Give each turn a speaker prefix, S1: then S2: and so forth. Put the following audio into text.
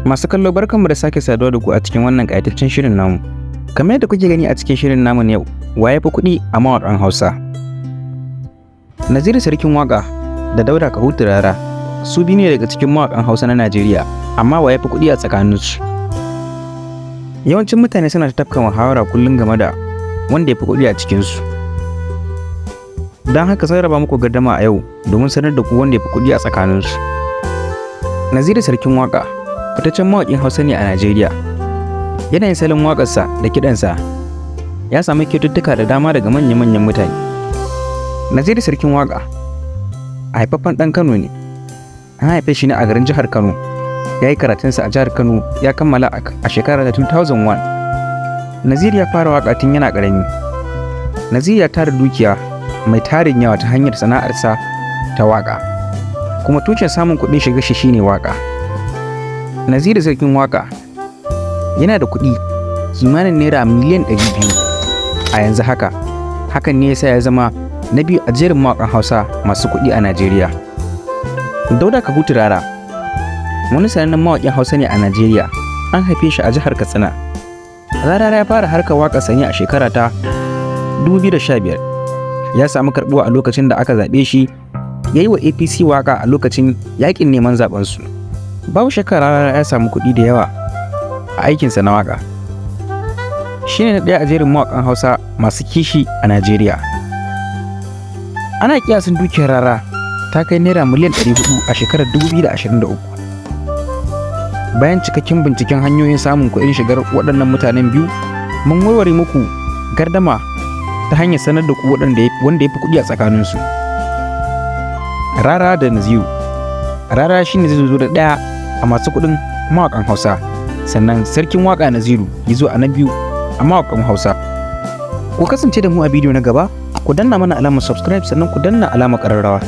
S1: Masu kallo, barkanmu da sake saduwa da ku a cikin wannan ƙayataccen shirin namu. Kamar yadda kuke gani a cikin shirin namu na yau, wa ya fi kuɗi a mawaƙan Hausa? Naziru Sarkin Waƙa da Dauda Kahutu Rarara su biyu ne daga cikin mawaƙan Hausa na Najeriya, amma wa ya fi kuɗi a tsakaninsu? Yawancin mutane suna ta tafka muhawara kullum game da wanda ya fi kuɗi a cikinsu. Don haka zan raba muku gardama a yau domin sanar da ku wanda ya fi kuɗi a tsakaninsu. Naziru Sarkin Waƙa fitaccen mawaƙin Hausa ne a Najeriya. Yanayin salon waƙarsa da kiɗansa ya sami kyaututtuka da dama daga manya-manyan mutane. Naziru Sarkin Waƙa a haifaffen ɗan Kano ne. An haife shi ne a garin jihar Kano. Ya yi karatunsa a jihar Kano, ya kammala a shekarar 2001. Naziru ya fara waƙa tun yana ƙarami. Naziru ya tara dukiya mai tarin yawa ta hanyar sana'arsa ta waƙa. Kuma tushen samun kuɗin shiga shi shine waƙa. Naziru Sarkin Waƙa yana da kuɗi kimanin ₦200,000,000 a yanzu haka. Hakan ne yasa ya zama na biyu a jerin mawaƙan Hausa masu kuɗi a Najeriya. Dauda Kahutu Rarara wani sanannen mawaƙin Hausa ne a Najeriya. An haife shi a jihar Katsina. Rarara ya fara harkar waƙarsa ne a shekara ta 2015. Ya samu karɓuwa a lokacin da aka zaɓe shi ya yi wa APC waƙa a lokacin yaƙin neman zaɓensu. Babu shakka Rarara ya samu kuɗi da yawa a aikinsa na waƙa. Shi ne na ɗaya a jerin mawaƙan Hausa masu kishi a Najeriya. Ana kiyasin dukiyar Rarara ta kai ₦400,000,000 a shekarar 2023. Bayan cikakken binciken hanyoyin samun kuɗin shigar waɗannan mutanen biyu, mun warware muku gardama ta hanyar sanar da ku wanda ya fi kuɗi a tsakaninsu. Rarara da Naziru. Rarara shine zai zo da ɗaya a masu kuɗin mawaƙan Hausa, sannan Sarkin Waƙa Naziru ya zo a na biyu a mawaƙan Hausa. Ku kasance da mu a bidiyo na gaba, ku danna mana alamar subscribe, sannan ku danna alamar ƙararrawa.